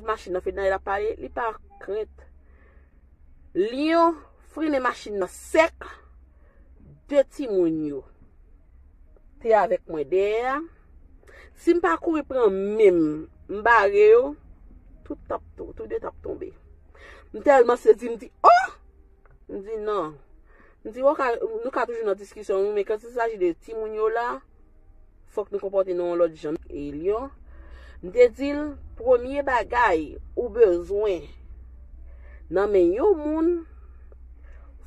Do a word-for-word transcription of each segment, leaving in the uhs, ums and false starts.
Machin nan, Fednaelle ap pale, li pa krent. Lyon frennen machin nan sèk. De timoun yo te avèk mwen dèyè a. Si m pa kouri pran men m, m bare yo, tout t ap tou, tou de t ap tonbe. M tèlman sezi, m di, "Oh!" M di, "Non." M di, "Ou ka, nou ka toujou nan diskisyon, wi, men kan il s'agit de timoun yo la, fòk nou konpòte nou yon lòt jan." E Lyon, m te di l, "Premye bagay ou bezwen nan men yon moun,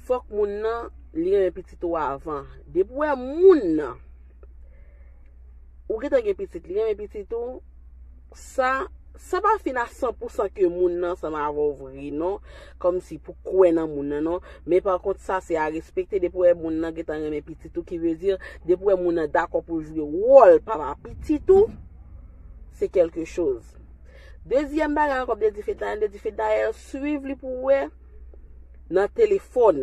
fòk moun nan li renmen pitit ou avan. Depi w wè moun nan, ou gentan gen pitit, li renmen pitit ou, sa, sa pa fin a san pou san ke moun nan ansanm avè w vre, non. Kòmsi pou kwè nan moun nan, non. Men pa kont, sa se a respekte. Depi w wè moun nan gentan renmen pitit ou, ki vle di, depi w wè moun nan dakò pou l jwe wòl papa pitit ou, se kèlke choz." Dezyèm bagay ankò, m te di Fednaelle, m te di Fednaelle, swiv li pou w wè nan telefòn.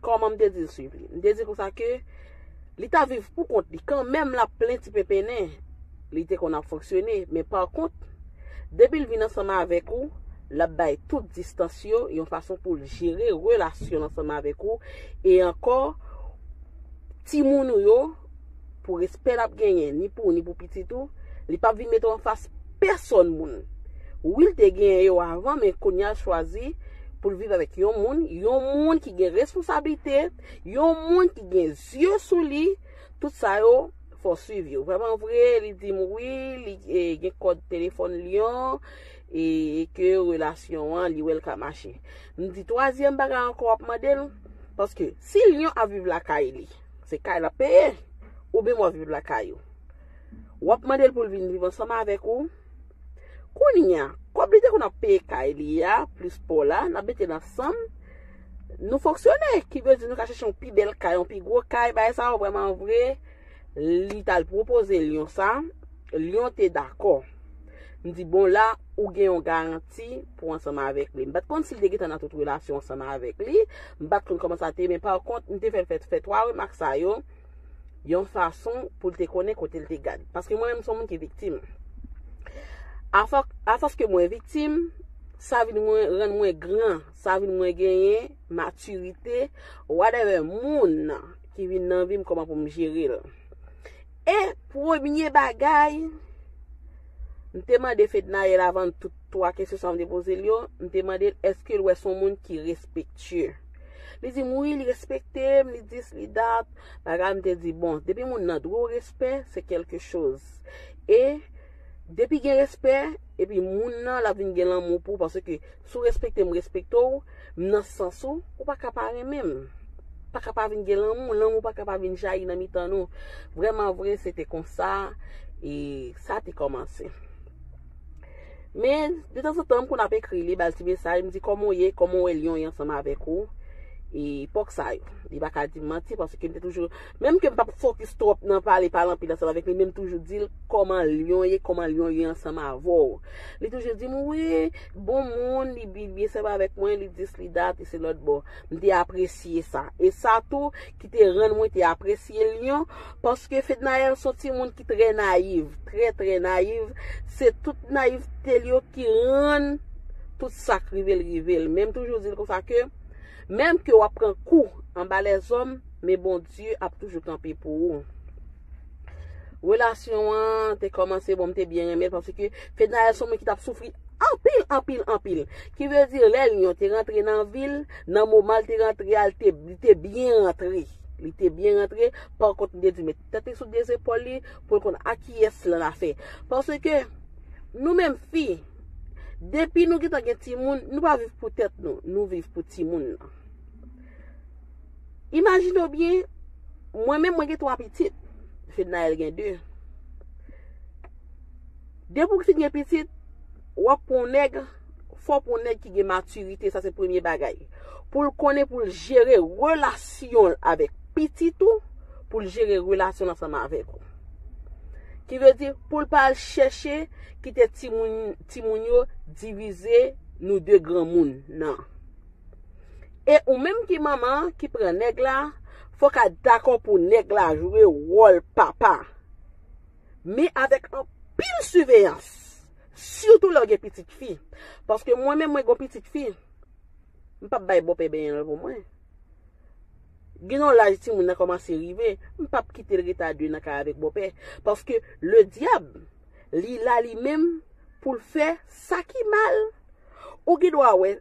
Kòman m te di l swiv li? M te di konsa ke li ta viv pou kont li. Kanmenm l ap plen ti penpennen, li te konn ap fonksyone. Men pa kont, depi l vin ansanm avèk ou, l ap bay tout distans yo, yon fason pou l jere relasyon l ansanm avèk ou. E ankò, timoun ou yo, pou respè l ap genyen, ni pou ou, ni pou pitit ou, li p ap vin mete w anfas pèsòn moun. Wi, l te genyen yo avan, men kounye a l chwazi pou l viv avèk yon moun, yon moun ki gen responsablite, yon moun ki gen zye sou li. Tout sa yo, fò w swiv yo. Vrèman vre, li di m wi, li e, gen kòd telefòn Lyon, e, e ke relasyon an, li wè l ka mache. M di, twazyèm bagay ankò w ap mande l, paske si Lyon ap viv lakay li, se kay l ap peye, oubyen w ap viv lakay ou. W ap mande l pou l vin viv ansanm avèk ou. Kounye a, kòb li te konn ap peye kay li a, plis pa w la, n ap mete l ansanm. Nou fonksyone, ki vle di nou ka chèche yon pi bèl kay, yon pi gwo kay, bagay sa yo vrèman vre. Li t al pwopoze Lyon sa, Lyon te dakò. M di, "Bon, la, ou gen yon garanti pou ansanm avèk li." M pa t konn si l te gentan nan tout relasyon ansanm avèk li. M pa t konn kòman sa te ye, men pa kont, m te fè l fè, fè twa remak sa yo, yon fason pou l te konnen kote l te gad. Paske mwen menm, m se yon moun ki viktim. Afò-, afòs ke mwen viktim, sa vin mwen, rann mwen gran, sa vin mwen genyen matirite, whatever moun ki vin nan vi m, kòman pou m jere l. E premye bagay, m te mande Fednaelle avan tout twa kesyon sa m te poze l yo, m te mande l èske l wè s on moun ki respektye. Li di m wi, li respekte m, li dis, li dat. Bagay, m te di, bon, depi moun nan dwe w respè, se kèlke choz. E depi gen respè, epi moun nan, l ap vin gen lanmou pou w, paske si w respekte m, respekte w, m nan sans ou, ou pa ka pa renmen m. Pa ka pa vin gen lanmou, lanmou pa ka pa vin jayi nan mitan nou. Vrèman vre, se te konsa, e sa te kòmanse. Men, detanzantan, m konn ap ekri li, ba l ti mesaj, m di, "Kòman w ye? Kòman w wè Lyon ye ansanm avèk ou?" E epòk sa yo, li pa ka di m manti, paske m te toujou, menm ke m p ap fokis twòp nan pale, pale anpil ansanm avèk li, men m toujou di l, "Kòman Lyon ye? Kòman Lyon ye ansanm avè w?" Li toujou di m, "Wi, bon moun, li bi-, byen sèvi avèk mwen, li dis, li dat, e se lòt bò." M te apresye sa. E sa tou ki te rann mwen te apresye Lyon, paske Fednaelle se yon timoun ki trè nayiv, trè, trè nayiv. Se tout nayivte l yo ki rann tout sa k rive l, rive l. Men m toujou di l konsa ke, menm ke w ap pran kou anba lèzòm, men Bondye ap toujou kanpe pou ou. Relasyon an te kòmanse, bon, m te byen renmen l, paske Fednaelle se yon moun ki t ap soufri anpil, anpil, anpil. Ki vle di, lè Lyon te rantre nan vi l, nan moman l te rantre a, li te, li te byen rantre. Li te byen rantre, pa kont, m te di, met tèt li sou de zepòl li, pou l konn a kiyès l annafè. Paske, nou menm fi, depi nou gentan gen timoun, nou pa viv pou tèt nou, nou viv pou timoun nan. Imajine w byen, mwen menm, mwen gen twa pitit. Fednaelle gen de. Depi w fin gen pitit, w ap pran yon nèg, fò w pran yon nèg ki gen matirite, sa se premye bagay. Pou l konnen pou l jere relasyon l avèk pitit ou, pou l jere relasyon l ansanm avèk ou. Ki vle di, pou l pa al chèche kite timoun, timoun yo divize nou de granmoun nan. E ou menm ki manman ki pran nèg la, fòk a dakò pou nèg la jwe wòl papa. Men avèk anpil siveyans. Sitou lè w gen pitit fi. Paske mwen menm, mwen gen yon pitit fi. M p ap bay bòpè benyen l pou mwen. Gen yon laj timoun nan kòmanse rive, m p ap kite l rete a de nan kay avèk bòpè. Paske ledyab, li la li menm pou l fè sa ki mal. Ou gen dwa wè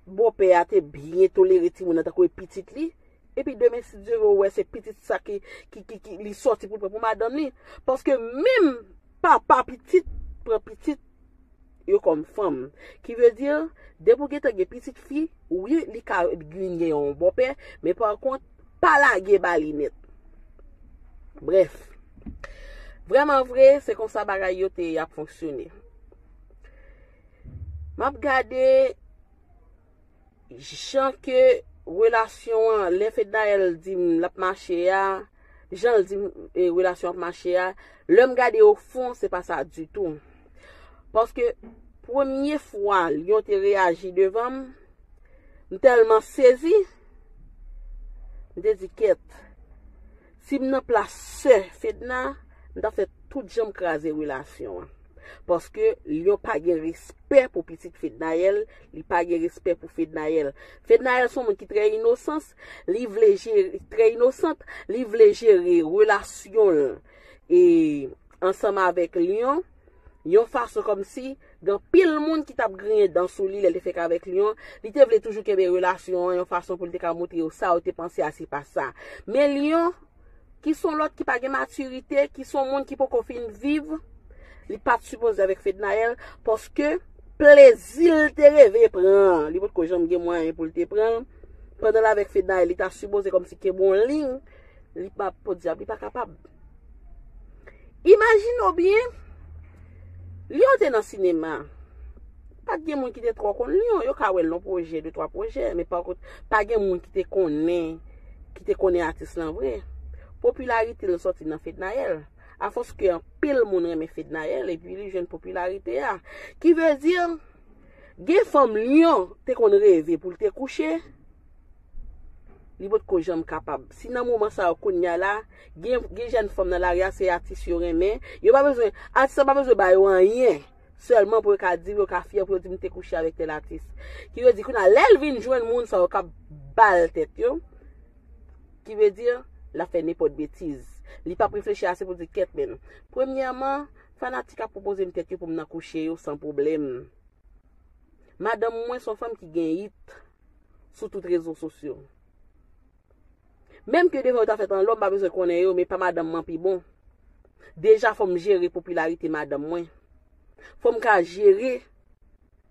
bòpè a te byen tolere timoun nan tankou e pitit li, epi demen, si Dye vle, ou wè se pitit sa ki, ki, ki, ki li sòti pou l pran pou madanm li. Paske menm papa pitit pran pitit yo kòm fanm. Ki vle di, depi w gentan gen pitit fi, wi, li ka vin gen yon bòpè, men pa kont, pa lage ba li nèt. Brèf, vrèman vre, se konsa bagay yo te ap fonksyone. M ap gade jan ke relasyon an, lè Fednaelle di m l ap mache a, jan l di m, e, relasyon ap mache a, lè m gade o fon, se pa sa ditou. Paske premye fwa Lion te reyaji devan m, m tèlman sezi, m te di, "Kèt, si m nan plas sè Fedna, m ta fè tout jan m kraze relasyon an." Paske Lion pa gen respè pou pitit Fednaelle, li pa gen respè pou Fednaelle. Fednaelle se yon moun ki trè inosans, li vle jere, trè inosant, li vle jere relasyon l e ansanm avèk Lion yon fason kòmsi gen anpil moun ki t ap griyen dan sou li lè l te fèk avèk Lion, li te vle toujou kenbe relasyon an yon fason pou l te ka montre yo sa yo te panse a, se pa sa. Men Lion, ki se yon lòt ki pa gen matirite, ki se yon moun ki poko fin viv, li pa t sipoze avèk Fednaelle, paske plezi l te reve pran, li potko janm gen mwayen pou l te pran l. Pandan l avèk Fednaelle, li ta sipoze kòmsi kenbe yon liy, li pa, podyab, li pa kapab. Imajine w byen, Lion te nan sinema. Pa t gen moun ki te twò konn Lion, yo ka wè l nan pwojè, de twa pwojè, men pa kont, pa gen moun ki te konnen, ki te konnen atis lan vre. Popilarite l sòti nan Fednaelle. Afòs ke anpil moun renmen Fednaelle, epi li jwenn popilarite a. Ki vle di, gen fanm Lion te konn reve pou l te kouche, li potko janm kapab. Si nan moman sa yo kounye a la, gen, gen jèn fanm nan lari a, se atis yo renmen, yo pa bezwen, atis lan pa bezwen ba yo anyen. Sèlman pou yo ka di, yo ka fyè pou yo di, "M te kouche avèk tèl atis." Ki vle di, kounye a, lè l vin jwenn moun sa yo k ap ba l tèt yo, ki vle di, l ap fè nenpòt betiz. Li p ap reflechi ase pou di, "Kèt, men." Premyèman, fanatik ap pwopoze m tèt yo pou m nan kouche yo san pwoblèm. Madanm mwen se yon fanm ki gen it sou tout rezo sosyo. Menm ke devan yo ta fèt an lò, m pa bezwen konnen yo, men pa madanm mwen pi bon. Deja, fò m jere popilarite madanm mwen. Fò m ka jere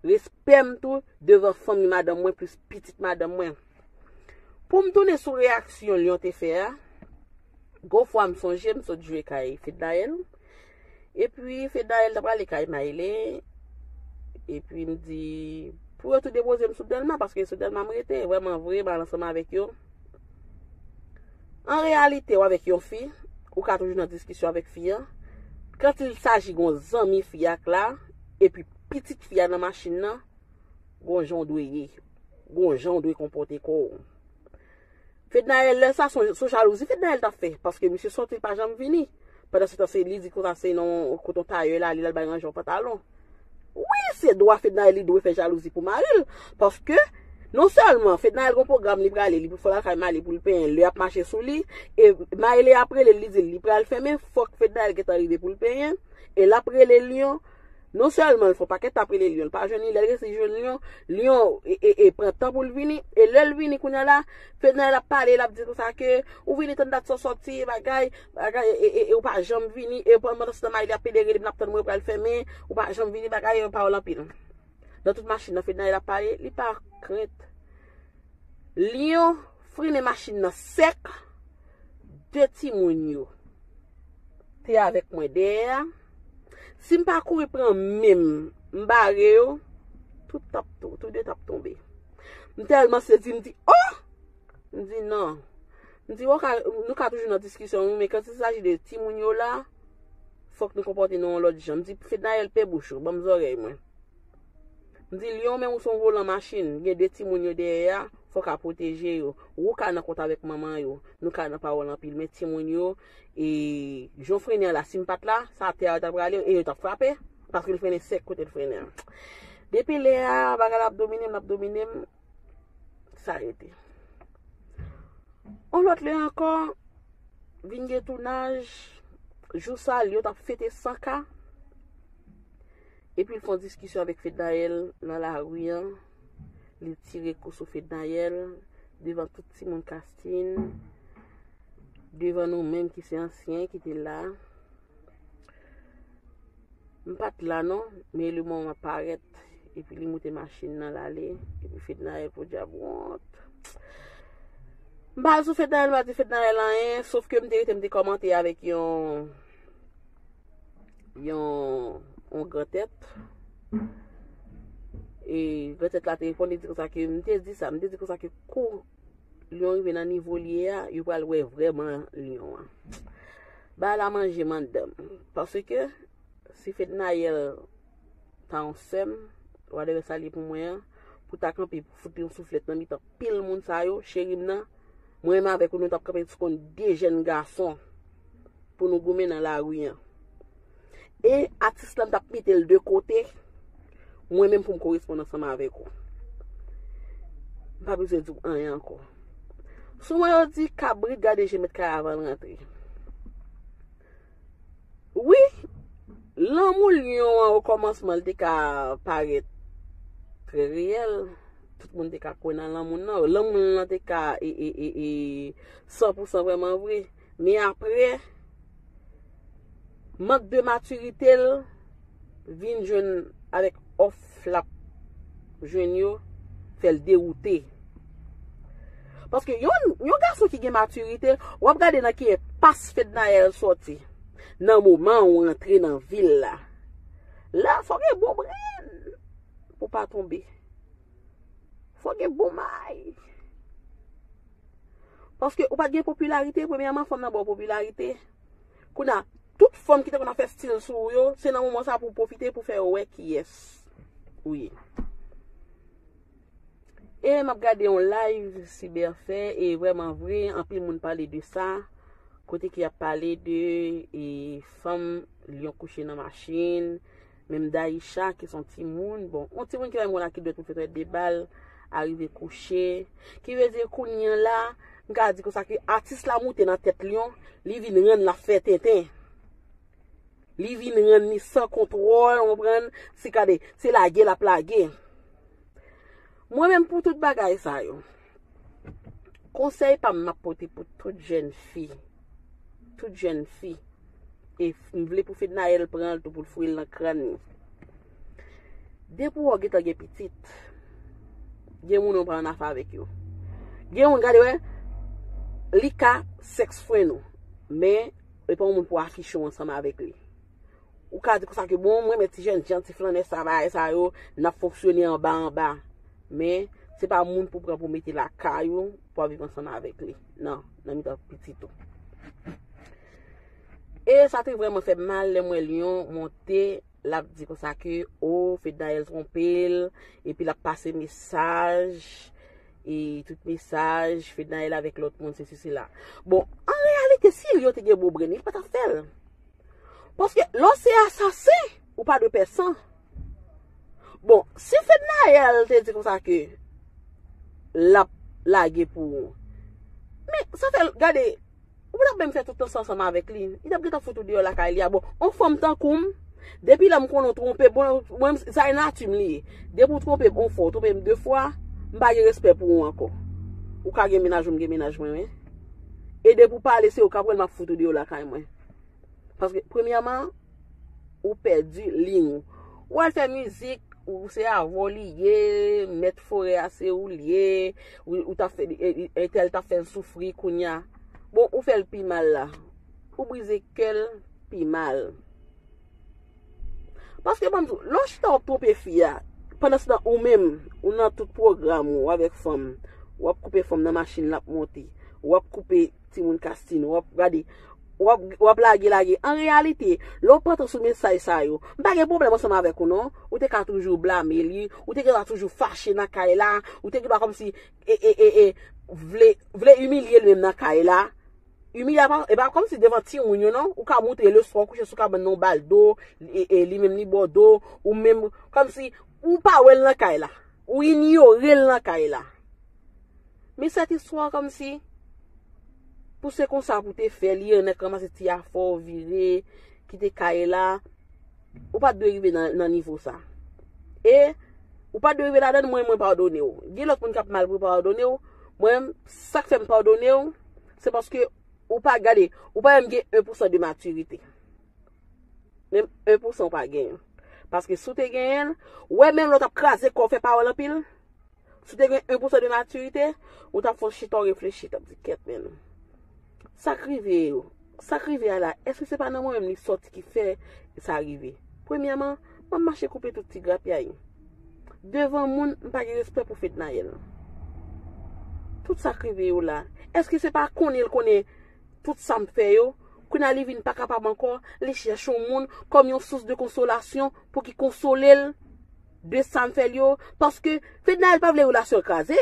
respè m tou devan fanmi madanm mwen, plis pitit madanm mwen. Pou m tounen sou reyaksyon Lion te fè a, gon fwa m sonje m sot jwe kay Fednaelle. Epi Fednaelle t ap prale kay Maëlle. Epi m di, pou yo tou depoze m sou Dèlma, paske sou Dèlma m rete, vrèman vre, m al ansanm avèk yo. An reyalite, w avèk yon fi, ou ka toujou nan diskisyon avèk fi an. Quand il s'agit gon zanmi fi ak la, epi pitit fi a nan machin nan, gon jan w dwe ye. Gon jan w dwe konpòte kò w. Fednaelle, lè sa, se, se jalouzi Fednaelle t ap fè, paske misye sòti, li pa janm vini. Pandan se tan, se li di konsa, se nan koton tayè la, li al bay ranje yon pantalon. Wi, se dwa Fednaelle, li dwe fè jalouzi pou mari l, paske non sèlman Fednaelle gon pwogram li prale, li pou fè lakay Maëlle pou l penyen, li ap mache sou li, e Maëlle ap rele l, li di l li pral fèmen, fòk Fednaelle gentan rive pou l penyen, e l ap rele Lion, non sèlman l fè yon pakèt t ap rele Lion, l pa jwenn li, lè l resi jwenn Lion, Lion e, e, e pran tan pou l vini, e lè l vini kounye a la, Fednaelle ap pale, l ap di konsa ke, "Ou vini tann dat sa w sòti, bagay, bagay, e, e, e, ou pa janm vini, e pandan se tan Maëlle ap pede rele m, l ap tann mwen pral fèmen, ou pa janm vini, bagay, e pawòl anpil." Nan tout machin nan, Fednaelle ap pale, li pa krent. Lion frennen machin nan sèk, de timoun yo te avèk mwen dèyè a. Si m pa kouri pran men m, m bare yo, tout t ap tou, tou de t ap tonbe. M tèlman sezi, m di, "Oh!" M di, "Non." M di, "Ou ka, nou ka toujou nan diskisyon, wi, men quand il s'agit de timoun yo la, fòk nou konpòte nou yon lòt jan." M di, "Fednaelle, pe bouch ou, ban m zòrèy mwen." M di, "Lion, men ou se yon volan machin, gen de timoun yo dèyè a, fò w ka pwoteje yo. Ou ka nan kont avèk manman yo, nou ka nan pawòl anpil, men timoun yo, e, jan w frennen an la, si m pa t la, sa atè a yo t ap rale, e yo t ap frape." Paske l frennen sèk kote l frennen an. Depi lè a, bagay la ap domine m, l ap domine m, sa rete. On lòt lè ankò, vin gen tounaj, jou sa, Lyon t ap fete san K. Epi l fè yon diskisyon avèk Fednaelle nan lari an. Li tire kou sou Fednaelle devan tout timoun Kastin, devan nou menm ki se ansyen ki te la. M pa t la non, men le moman m ap parèt, epi li moute machin nan l ale, epi Fednaelle podyab wont. M pa al sou Fednaelle, m pa di Fednaelle anyen, sof ke m te rete, m te kòmante avèk yon yon yon grantèt. E grantèt la te reponn, li di konsa ke m te di sa, m te di konsa ke kou Lyon rive nan nivo li ye a, yo pral wè vrèman Lyon an. Bagay la manje m anndan m. Paske si Fednaelle ta yon sè m, whatever sa l ye pou mwen an, pou ta kanpe pou fout li yon souflèt nan mitan pil moun sa yo, cheri m nan, mwen menm avèk ou, nou t ap kanpe sou konn de jèn gason pou nou goumen nan lari an. E atis la, m t ap mete l de kote, mwen menm pou m koresponn ansanm avèk ou. M pa bezwen di w anyen ankò. Sou mwen yo di kabrit gade je mèt kay avan l rantre. Wi, lanmou Lyon an, okòmansman, li te ka parèt trè reyèl. Tout moun te ka kwè nan lanmou nan. Lanmou lan te ka e, e, e, e, san pou san vrèman vre. Men apre, mank de matirite l vin jwenn avèk òf l ap jwenn yo, fè l dewoute. Paske yon, yon gason ki gen matirite, w ap gade nan ki enpas Fednaelle sòti. Nan moman ou antre nan vil la. La, fò gen bon brenn pou pa tonbe. Fò gen bon may. Paske ou pa t gen popilarite, premyèman, fanm nan ba w popilarite. Kounye a, tout fanm ki te konn ap fè stil sou ou yo, se nan moman sa pou w pwofite pou fè yo wè kiyès ou ye. E m ap gade yon live Cyber fè, e vrèman vre, anpil moun pale de sa, kote ki ap pale de e, fanm Lyon kouche nan machin, menm Daïcha ki se yon timoun, bon, yon timoun ki pa menm konn a ki dwèt pou fè twèt de bal, arive kouche. Ki vle di kounye a la, m ka di konsa ke atis la moute nan tèt Lyon, li vin rann l ap fè tenten. Li vin rann li san kontwòl, w konprann? Se gade, se lage l ap lage. Mwen menm pou tout bagay sa yo, konsèy pa m m ap pote pou tout jèn fi. Tout jèn fi. E m vle pou Fednaelle pran l tou pou l foure l nan kràn li. Depi w gentan gen pitit, gen moun ou pa ann afè avèk yo. Gen moun, gade wè, li ka sèks fren ou, men e pa yon moun pou afiche w ansanm avèk li. Ou ka di konsa ke bon, mwen renmen ti jèn jan, ti flannè sa, bagay sa yo, n ap fonksyone anba anba. Men, se pa moun pou pran pou mete lakay ou, pou ap viv ansanm avèk li. Non, nan mitan pitit ou. E sa te vrèman fè m mal lè m wè Lyon monte, l ap di konsa ke, o, Fednaelle twonpe l, epi l ap pase mesaj, e tout mesaj, Fednaelle avèk lòt moun, sesi, sela. Bon, an reyalite, si Lyon te gen bon brenn, li pa t ap fè l. Paske lè w se asasen, ou pa dwe pè san. Bon, si Fednaelle te di konsa ke l ap lage pou ou, men sa fè l, gade, ou pa t ap menm fè tout tan sa ansanm avèk li. Li t ap gentan fout ou deyò lakay li a. Bon, on fanm tankou m, depi lè m konnen w twonpe, bon, mwen, sa e nati m li ye. Depi w twonpe m on fwa, w twonpe m de fwa, m pa gen respè pou ou ankò. Ou ka gen mennaj ou, m gen mennaj mwen, wi. E depi w pale, se ou k ap wè l, m ap fout ou deyò lakay mwen. Paske, premyèman, ou pèdi liy ou. Ou al fè mizik, ou se avè w li ye, mèt forè a se ou li ye, ou, ou t ap fè, e, e, entèl t ap fè l soufri kounye a. Bon, ou fè l pi mal la. Ou brize kè l pi mal. Paske, ban m di w, lè w chita w ap twonpe fi a, pandansetan ou menm, ou nan tout pwogram ou avèk fanm, w ap koupe fanm nan machin l ap monte, w ap koupe timoun Kastin, w ap gade, w ap, w ap lage, lage. An reyalite, lè w pantan sou mesaj sa yo, m pa gen pwoblèm ansanm avèk ou non. Ou te ka toujou blame li, ou te ka toujou fache nan kay la, ou te ka kòmsi, e, e, e, e, vle, vle imilye l menm nan kay la. imilye, pa, e pa kòmsi devan timoun yo, non. Ou ka moutre lè swa w kouche sou kabann nan, ou ba l do, e, e li menm li ba w do, ou menm, kòmsi ou pa wè l nan kay la. Ou inyore l nan kay la. Men sèt istwa kòmsi, pou se konsa pou te fè, li nèk ranmase ti afè w vire, kite kay la, ou pa t dwe rive nan, nan nivo sa. E ou pa t dwe rive ladan l, mwen, mwen padone w. Gen lòt moun k ap mal pou yo padone w. Mwen, sa k fè m padone w, se paske ou pa gade, ou pa menm gen en pousan de matirite. Menm en pousan ou pa genyen. Paske si w te genyen l, ou wè menm lè w t ap kraze kò w fè pawòl anpil, si w te gen en pousan de matirite, ou t ap fè w chita w reflechi, t ap di, "Kèt, men. Sa k rive yo? Sa k rive a la? Èske se pa nan mwen menm li sòti ki fè sa rive?" Premyèman, m ap mache koupe tout ti grapyay. Devan moun, m pa gen respè pou Fednaelle. Tout sa k rive yo la, èske se pa konnen l konnen tout sa m fè yo? Kounye a li vin pa kapab ankò, li chèche yon moun kòm yon sous de konsolasyon pou ki konsole l de sa m fè l yo. Paske Fednaelle pa vle relasyon l kraze.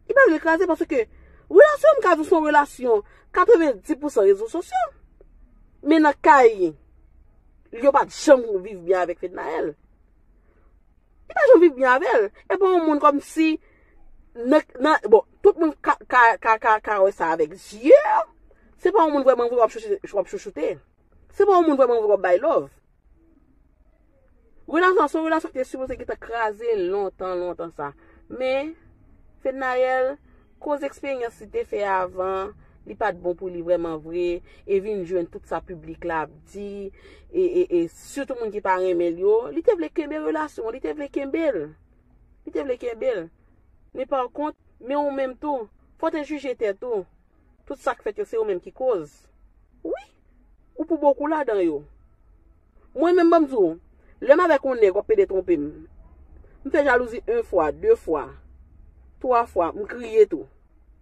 Li pa vle l kraze paske relasyon m ka di w se yon relasyon katrevenndis pousan rezo sosyo. Men nan kay, yo pa t janm viv byen avèk Fednaelle. Li pa janm viv byen avè l. E pa yon moun kòmsi, nan, nan, bon, tout moun ka, ka, ka, ka, ka wè sa avèk zye. Se pa yon moun vrèman vre w ap chouchoute, w ap chouchoute. Se pa yon moun vrèman vre w ap bay love. Relasyon an, se yon relasyon ki te sipoze gentan kraze lontan, lontan sa. Men, Fednaelle, koz eksperyans li te fè avan, li pa t bon pou li vrèman vre, e vin jwenn tout sa piblik la ap di, e, e, e sitou moun ki pa renmen l yo, li te vle kenbe relasyon an, li te vle kenbe l. Li te vle kenbe l. Men pa kont, men ou menm tou, fò w te jije tèt ou. Tout sa k fèt yo, se ou menm ki koz. Wi, ou pou bokou ladan yo. Mwen menm, ban m di w, lè m avèk yon nèg, w ap pede twonpe m. M fè jalouzi en fwa, de fwa, twa fwa, m kriye tou.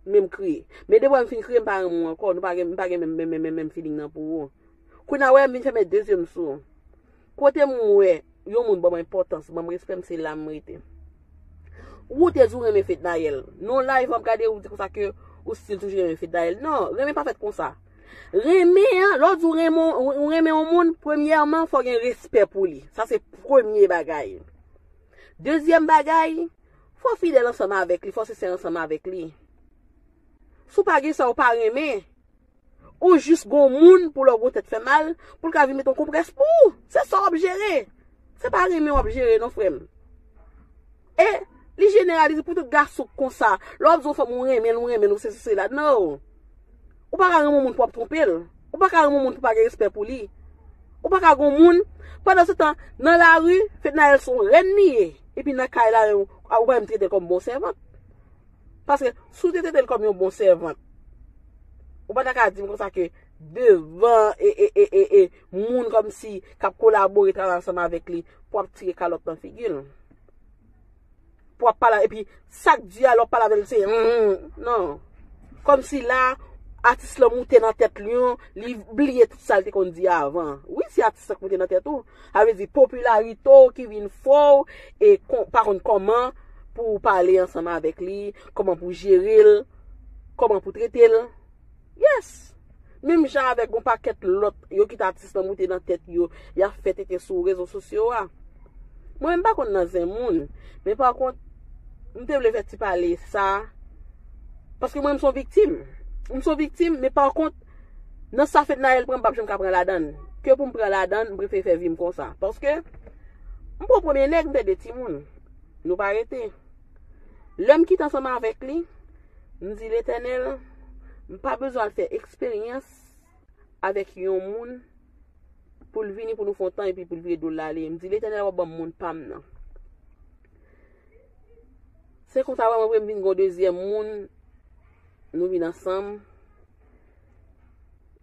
Men m kriye. Men depi m fin kriye, m pa renmen w ankò. Nou pa gen, m pa gen menm, menm, menm, menm, menm feeling nan pou ou. Kounye a, wè, m vin fèmen de zye m sou ou. Kote m wè yon moun ban m enpòtans, ban m respè m, se la m rete. Ou te di w renmen Fednaelle. Non, live m ap gade, ou di konsa ke ou still toujou renmen Fednaelle. Non, renmen pa fèt konsa. Renmen an, lè w di w renmen, ou renmen yon moun, premyèman, fò gen respè pou li. Sa se premye bagay. Dezyèm bagay, fò fidèl ansanm avèk li, fò sensè ansanm avèk li. Si w pa gen sa, ou pa renmen. Ou jis gon moun pou lè w gon tèt fè mal, pou l ka vin met yon konprès pou ou. Se sa w ap jere. Se pa renmen w ap jere non, frè m. E li jeneralize pou tout gason konsa. Lè w ap di yon fanm ou renmen l, ou renmen l, ou sesi sela. Non. Ou pa ka renmen yon moun pou w ap twonpe l. Ou pa ka renmen yon moun pou w pa gen respè pou li. Ou pa ka gon moun, pandan se tan, nan lari, Fednaelle se yon rèn li ye. Epi nan kay la, ou pa menm trete l kòm bon sèvant. Paske si w te trete l kòm yon bon sèvant, ou pa ta ka di m konsa ke devan e, e, e, e, e moun kòmsi k ap kolabore travay ansanm avèk li pou w ap tire kalòt nan figi l. Pou w ap pale, epi sa k di a lè w ap pale avè l se, hmm, non. Kòmsi la, atis lan moute nan tèt li, li bliye tout sa l te konn di avan. Wi, se atis lan k moute nan tèt ou. Sa vle di popilarite w ki vin fè w e kon, pa konn kòman pou w pale ansanm avèk li, kòman pou w jere l, kòman pou w trete l. Yes! Menm jan avèk yon pakèt lòt, yo kite atis lan moute nan tèt yo, y ap fè tenten sou rezo sosyo a. Mwen, m pa konn nan zen moun, men pa kont, m te vle fè ti pale sa, paske mwen, m se yon viktim. M se yon viktim, men pa kont, nan sa Fednaelle pran, m p ap janm ka pran ladan l. Ke pou m pran ladan l, m prefere fè vi m konsa. Paske, m pran premye nèg, m fè de timoun. Nou pa rete. Lè m kite ansanm avèk li, m di, Letènèl, m pa bezwen al fè eksperyans avèk yon moun pou l vini pou nou fè yon tan epi pou l vire do l ale. M di, Letènèl, w ap ban m moun pa m nan. Se konsa vrèman vre m vin gen yon dezyèm moun, nou vin ansanm.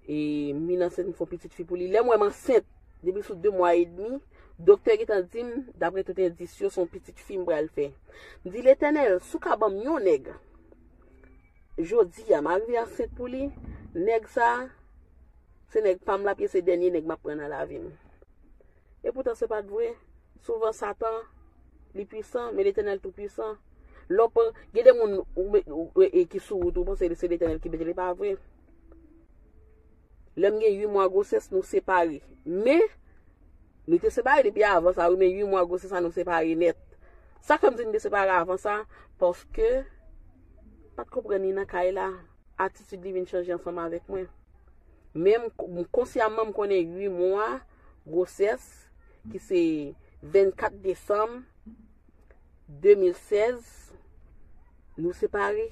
E m vin ansent, m fè yon pitit fi pou li. Lè m wè m ansent, depi sou de mwa edmi, doktè gentan di m, daprè tout endis yo, se yon pitit fi m pral fè. M di, Letènèl, si w ka ban m yon nèg, jodi a, m arive ansent pou li, nèg sa, se nèg pa m l ap ye, se dènye nèg m ap pran nan lavi m. Epoutan, se pa t vre. Souvan, Satan, li pwisan, men Letènèl tou pwisan. Lè w pran, gen de moun ou, ou, ou, e, ki sou wout, ou panse se Letènèl ki mete l, e pa vre. Lè m gen uit mwa gwosès, nou separe. Men, nou te separe depi avan sa, wi, men uit mwa gwosès sa, nou separe nèt. Sa k fè m di nou te separe avan sa, paske m pa t konprann li nan kay la. Atitid li vin chanje ansanm avèk mwen. Men m, m konsyaman m konnen uit mwa gwosès, ki se vennkat desanm de mil sèz, nou separe.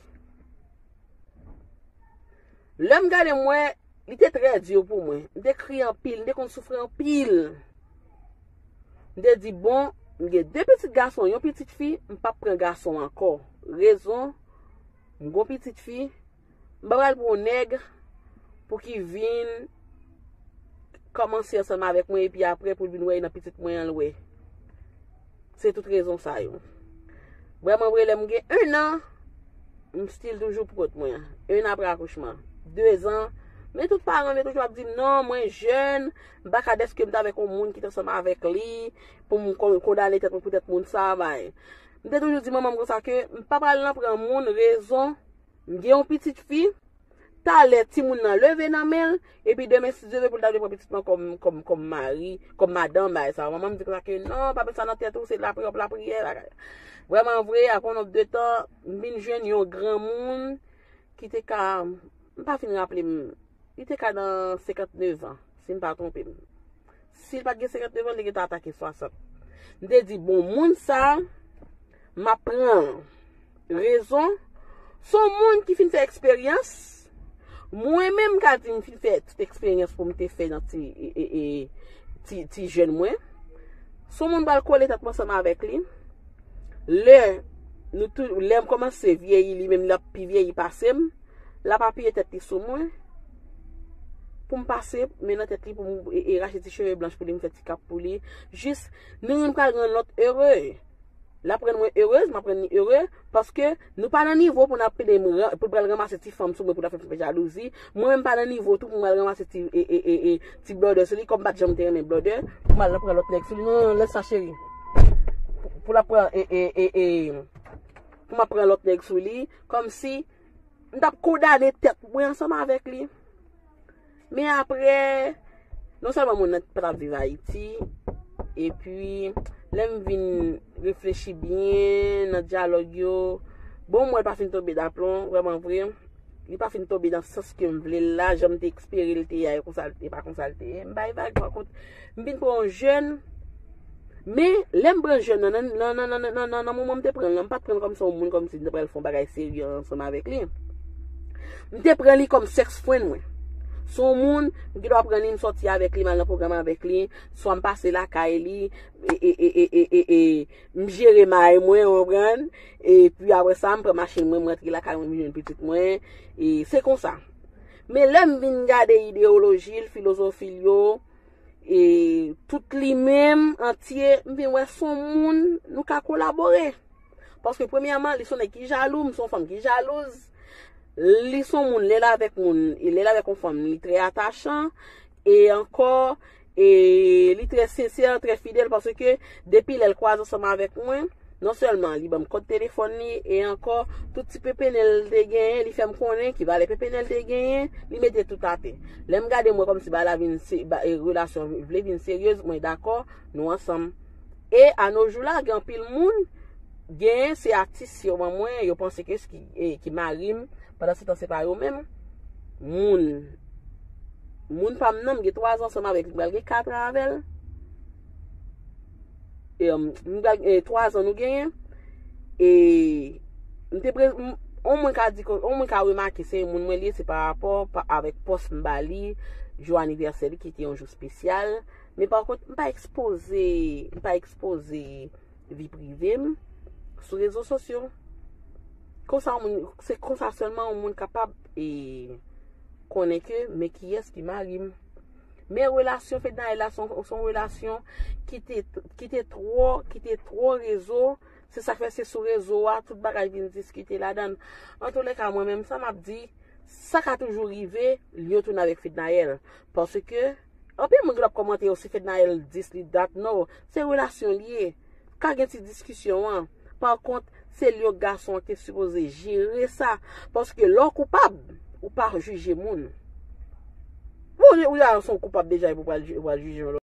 Lè m gade, m wè li te trè di pou mwen. M te kriye anpil, m te konn soufri anpil. M te di, bon, m gen de pitit gason, yon pitit fi, m p ap pran gason ankò. Rezon, m gon pitit fi, m pa pral pran yon nèg pou ki vin kòmanse ansanm avèk mwen, epi apre pou l vin wè nan pitit mwen an l wè. Se tout rezon sa yo. Vrèman vre, lè m gen en an, m still toujou pou kont mwen. En an apre akouchman. De zan. Men tout paran m yo toujou ap di m, non, mwen jèn, m pa ka dèske m t avèk yon moun ki t ansanm avèk li, pou m kon- kondane tèt mwen poutèt moun sa, bay. M te toujou di manman m konsa ke m pa pral nan pran moun, rezon, m gen yon pitit fi, talè timoun nan leve nan men l, epi demen, si Dye vle, pou l ta vle pran pitit lan kòm, kòm, kòm mari, kòm madanm, bagay sa. Manman m di konsa ke non, pa met sa nan tèt ou, se lapri- lapriyè, bagay. Vrèman vre, apre yon nonb de tan, m vin jwenn yon granmoun ki te ka, m pa fin raple m, li te ka nan senkantnèf an, si m pa twonpe m. Si l pa t gen senkantnèf an, li gentan atake swasant. M te di, bon, moun sa, m ap pran l. Rezon, se yon moun ki fin fè eksperyans. Mwen menm, m ka di m fin fè tout eksperyans pou m te fè nan ti, e, e, e, ti, ti jèn mwen. Se yon moun m pral kole tèt mwen ansanm avèk li. Lè nou tou, lè m kòmanse vyeyi, li menm l ap pi vyeyi pase m, l ap apiye tèt li sou mwen pou m pase men nan tèt li, pou m e, e rache ti cheve blanch pou li, m fè ti kap pou li. Jis nou youn pral rann lòt ere. L ap rann mwen erez, m ap rann li ere, paske nou pa nan nivo pou n ap pede m ran- pou l pral ranmase ti fanm sou mwen pou l ap fè m fè jalouzi. Mwen menm pa nan nivo tou pou m al ranmase ti, e, e, e, e, ti blòdè sou li, kòm m pa t janm te renmen blòdè, pou m al pran lòt nèg sou li. Non, non, non, lès sa, cheri. Pou, pou l ap pran, e, e, e, e, pou m ap pran lòt nèg sou li, kòmsi m t ap kondane tèt mwen ansanm avèk li. Men apre, non sèlman moun nan pa t ap viv Ayiti, epi lè m vin reflechi byen nan dyalòg yo, bon, m wè l pa fin tonbe daplon, vrèman vre. Li pa fin tonbe nan sans ke m vle l la, jan m te espere l te ye a, e konsa l te, e pa konsa l te ye. M bay vag, pa kont, m vin pran yon jèn, men lè m pran jèn nan, nan, nan moman m te pran l lan, m pa t pran l kòm se yon moun, kòmsi m te pral fè yon bagay serye ansanm avèk li. M te pran li kòm sex friend mwen. Se yon moun, m gen dwa pran li, m sòti avèk li, m al nan pwogram avèk li, swa m pase lakay li, e, e, e, e, e, e, e, m jere may mwen, w konprann? Epi apre sa, m pran machin mwen, m rantre lakay mwen, m jwenn pitit mwen. E se konsa. Men lè m vin gade ideyoloji l, filozofi l yo, e tout li menm antye, m vin wè se yon moun nou ka kolabore. Paske premyèman, li se yon nèg ki jalou, m se yon fanm ki jalouz. Li se yon moun, lè l avèk moun, e lè l avèk yon fanm, li trè atachan. E ankò, e li trè sensè, trè fidèl, paske depi lè l kwaze ansanm avèk mwen, non sèlman li ban m kòd telefòn li, e ankò, tout ti pepenèl l te genyen, li fè m konnen ki valè pepenèl l te genyen, li mete tout atè. Lè m gade, m wè kòmsi bagay la vin se- ba- e relasyon vle vin seryez, mwen dakò, nou ansanm. E a no jou la, gen anpil moun, genyen se atis yo ban mwen, yo panse ke ki, e, ki mari m, pandan se tan se pa yo menm. Moun, moun pa m nan, m gen twa zan ansanm avèk li, m pral gen kat an avè l. E, m pral, e, twa zan nou genyen. E m te pre- m- on moun ka di ke- on moun ka remake se yon moun mwen li ye, se pa rapò pa- avèk pòs m ba li, jou anivèsè li ki te yon jou espesyal. Men pa kont, m pa ekspoze, m pa ekspoze vi prive m sou rezo sosyo. Konsa yon moun, se konsa sèlman yon moun kapab, e, konnen ke men kiyès ki mari m. Men relasyon Fednaelle la se yon, se yon relasyon ki te, ki te twò, ki te twò rezo. Se sa k fè se sou rezo a tout bagay vin diskite ladan l. Antoulèka, mwen menm, sa m ap di, sa ka toujou rive, Lion tounen avèk Fednaelle. Paske anpil moun gen dwa ap kòmante, yo, si Fednaelle dis li dat, non, se relasyon l ye. Ka gen ti diskisyon an. Pa kont, se Lion gason an ki te sipoze jere sa. Paske lè w koupab, ou pa jije moun. Pou ou, ou ya se yon koupab deja, epi ou pral ju-, ou pral jije yon lòt.